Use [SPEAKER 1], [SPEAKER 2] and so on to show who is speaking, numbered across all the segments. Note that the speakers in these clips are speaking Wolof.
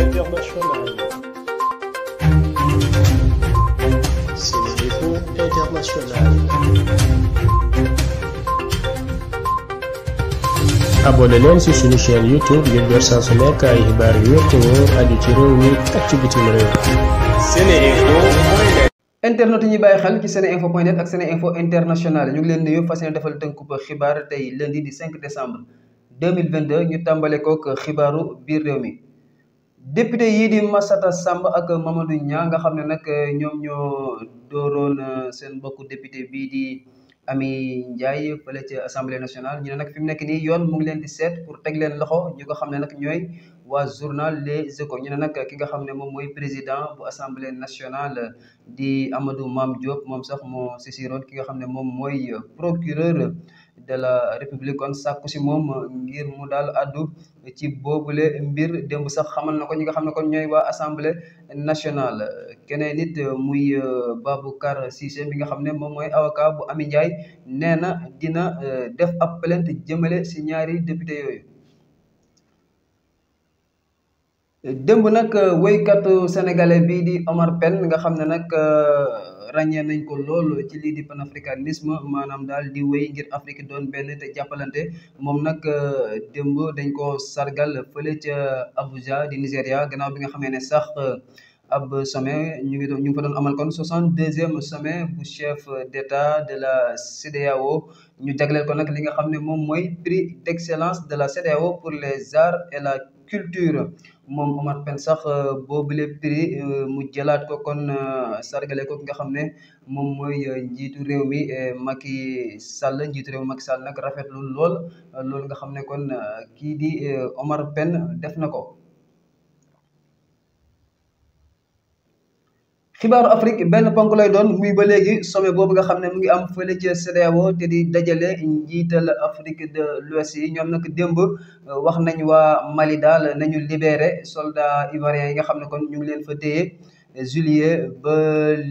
[SPEAKER 1] internationale. Sénéinfo International. abonné leen ci suñu chaîne YouTube ngir jot saa su nekk ay xibaar yu wér te wóor aju ci réew mi ak ci bitim réew. Sénéinfo.
[SPEAKER 2] internet yi ñuy bàyyi xel ci seneinfo.net ak Seneinfo International ñu ngi leen nuyu fas yéene defal tënkub xibaar tey lundi di 5 décembre 2022 ñu tàmbale kook xibaaru biir réew mi. député yii di Massata Samb ak Mamadou Niang nga xam ne nag ñoom ñoo dooroon seen mbokku député bii di Amy Ndiaye fële ci assemblée nationale ñu ne nag fi mu nekk nii yoon mu ngi leen di seet pour teg leen loxo ñu ko xam ne nag ñooy waa journal Les Échos ñu ne nag ki nga xam ne moom mooy président bu assemblée nationale di Amadou Mame Diop moom sax moo saisiroon ki nga xam ne moom mooy procureur de la république kon sàkku si moom ngir mu daal addu ci boobule mbir démb sax xamal na ko ñi nga xam ne kon ñooy waa assemblée nationale. keneen nit muy Baboucar Cissé bi nga xam ne moom mooy avocat bu Amy Ndiaye nee na dina def ab plainte jëmale si ñaari député yooyu. démb nag woykatu sénégalais bii di Omar Pène nga xam ne nag ràññee nañ ko lool ci lii di panafricanisme maanaam daal di wéy ngir Afrique doon benn te jàppalante moom nag démb dañ ko sargal fële ca Abuja di Nigéria gannaaw bi nga xamee ne sax ab sommet ñu ngi fa doon amal kon 62e sommet bu chef d'état de la CEDEAO ñu jagleel ko nag li nga xam ne moom mooy prix d'excellence de la CEDEAO pour les arts et la culture moom Omar Pène sax boobule prix mu jëlaat ko kon sargale ko nga xam ne moom mooy njiitu réew mi Macky Sall nag rafetlu loolu nga xam ne kon kii di Omar Pène def na ko. xibaaru Afrique benn ponk lay doon muy ba léegi sommet boobu nga xam ne mu ngi am fële ci CEDEAO te di dajale njiital Afrique de l'Ouest yi ñoom nag démb wax nañ waa Mali daal nañu libéré soldats ivoiriens yi nga xam ne kon ñu ngi leen fa téye juillet ba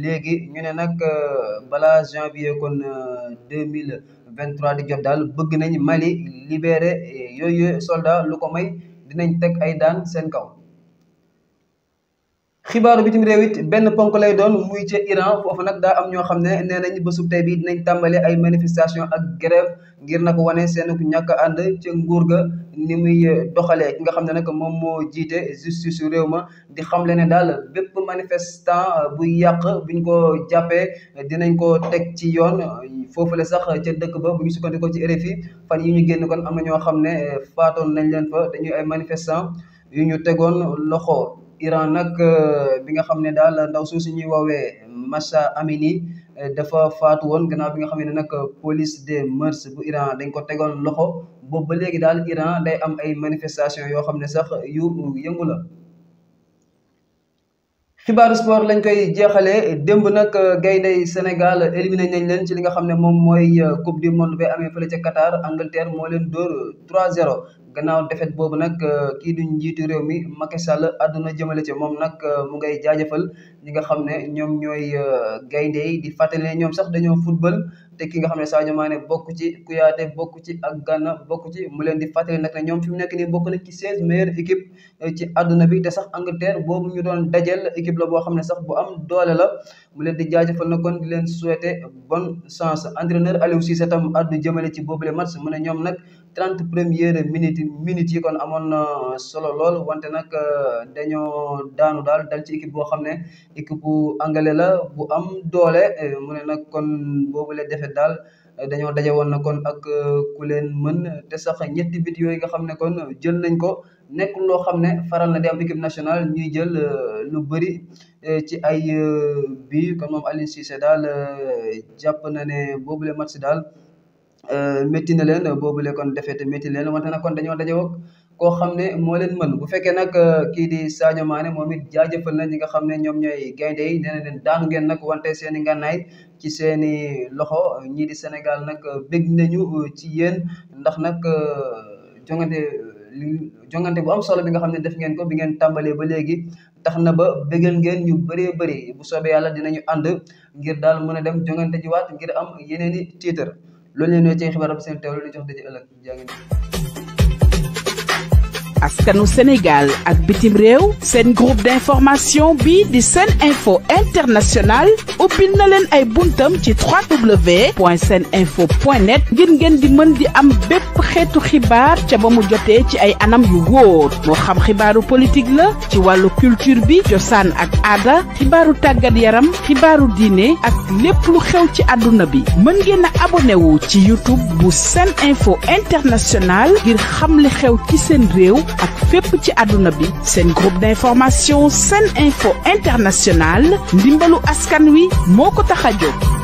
[SPEAKER 2] léegi ñu ne nag balaa janvier kon 2023 di jot daal bëgg nañ Mali libéré yooyu soldats lu ko may dinañ teg ay daan seen kaw. xibaaru bitim réew it benn ponk lay doon muy ca Iran foofu nag daa am ñoo xam ne nee nañ bésub tey bi dinañ tàmbale ay manifestation ak grève ngir nag wane seen ñàkk ànd ca nguur ga ni muy doxalee ki nga xam ne nag moom moo jiite justice réew ma di xamle ne daal bépp manifestant buy yàq buñ ko jàppee dinañ ko teg ci yoon foofu la sax ca dëkk ba bu ñu sukkandikoo ci RFI fan yi ñu génn kon am na ñoo xam ne faatoon nañ leen fa dañuy ay manifestant yu ñu tegoon loxo. Iran nag bi nga xam ne daal ndaw soo su ñuy woowee Mahsa Amini dafa faatu woon gannaaw bi nga xam ne nag police des mœurs bu Iran dañ ko tegoon loxo boobu ba léegi daal Iran day am ay manifestation yoo xam ne sax yu yëngu la. xibaaru sport lañ koy jeexalee démb nag gayndey Sénégal éliminé nañ leen ci li nga xam ne moom mooy coupe du monde bay amee fële ca Qatar Angleterre moo leen dóor 3-0. gannaaw defet boobu nag kii du njiitu réew mi Macky Sall àdduna jëmale ci moom nag mu ngay jaajëfal ñi nga xam ne ñoom ñooy gaynde yi di fàttali ne ñoom sax dañoo football te ki nga xam ne Sadio Mané bokk ci Kouyaté bokk ci ak Gana bokk ci mu leen di fàttali nag ne ñoom fi mu nekk nii bokk na ci 16 meilleures équipes ci àdduna bi te sax Angleterre boobu ñu doon dajel équipe la boo xam ne sax bu am doole la mu leen di jaajëfal na kon di leen souhaiter bonne chance. entraîneur Aliou Cissé tam àddu jëmale ci boobule match mu ne ñoom nag 30 premières minutes yi kon amoon na solo lool wante nag dañoo daanu daal dal ci équipe boo xam ne équipe bu anglais la bu am doole mu ne nag kon boobu la defee daal dañoo daje woon na kon ak ku leen mën te sax ñetti bit yooyu nga xam ne kon jël nañ ko nekk loo xam ne faral na di am équipe nationale ñuy jël lu bëri ci ay bi kon moom Aliou Cissé daal jàpp na ne boobu la match daal métti na leen boobule kon defete métti leen wante nag kon dañoo daje woon koo xam ne moo leen mën bu fekkee nag kii di Sadio Mané moom it jaajëfal na ñi nga xam ne ñoom ñooy gaynde yi nee na leen daanu ngeen nag wante seen i ngànnaay ci seen i loxo ñii di Sénégal nag bég nañu ci yéen ndax nag jongante bu am solo bi nga xam ne def ngeen ko bi ngeen tàmbalee ba léegi tax na ba bégal ngeen ñu bëree bëri bu soobee yàlla dinañu ànd ngir daal mën a dem jongante ji waat ngir am yeneen i titre loolu leen ñoo ci xibaar seen teewlu di jox daje ëllëg jaa ngeen
[SPEAKER 3] askanu Sénégal ak bitim réew seen groupe d'information bi di Sen Info International ubbil na leen ay buntam ci www.seninfo.net ngir ngeen di mën di am bépp xeetu xibaar ca ba mu jotee ci ay anam yu wóor moo xam xibaaru politique la ci wàllu culture bi cosaan ak aada xibaaru tàggat yaram xibaaru diine ak lépp lu xew ci àdduna bi mën ngeen a abonné wu ci YouTube bu Sen Info International ngir xam li xew ci seen réew ak fépp ci àdduna bi seen groupe d'information Sen Info International ndimbalu askan wi moo ko tax a jóg.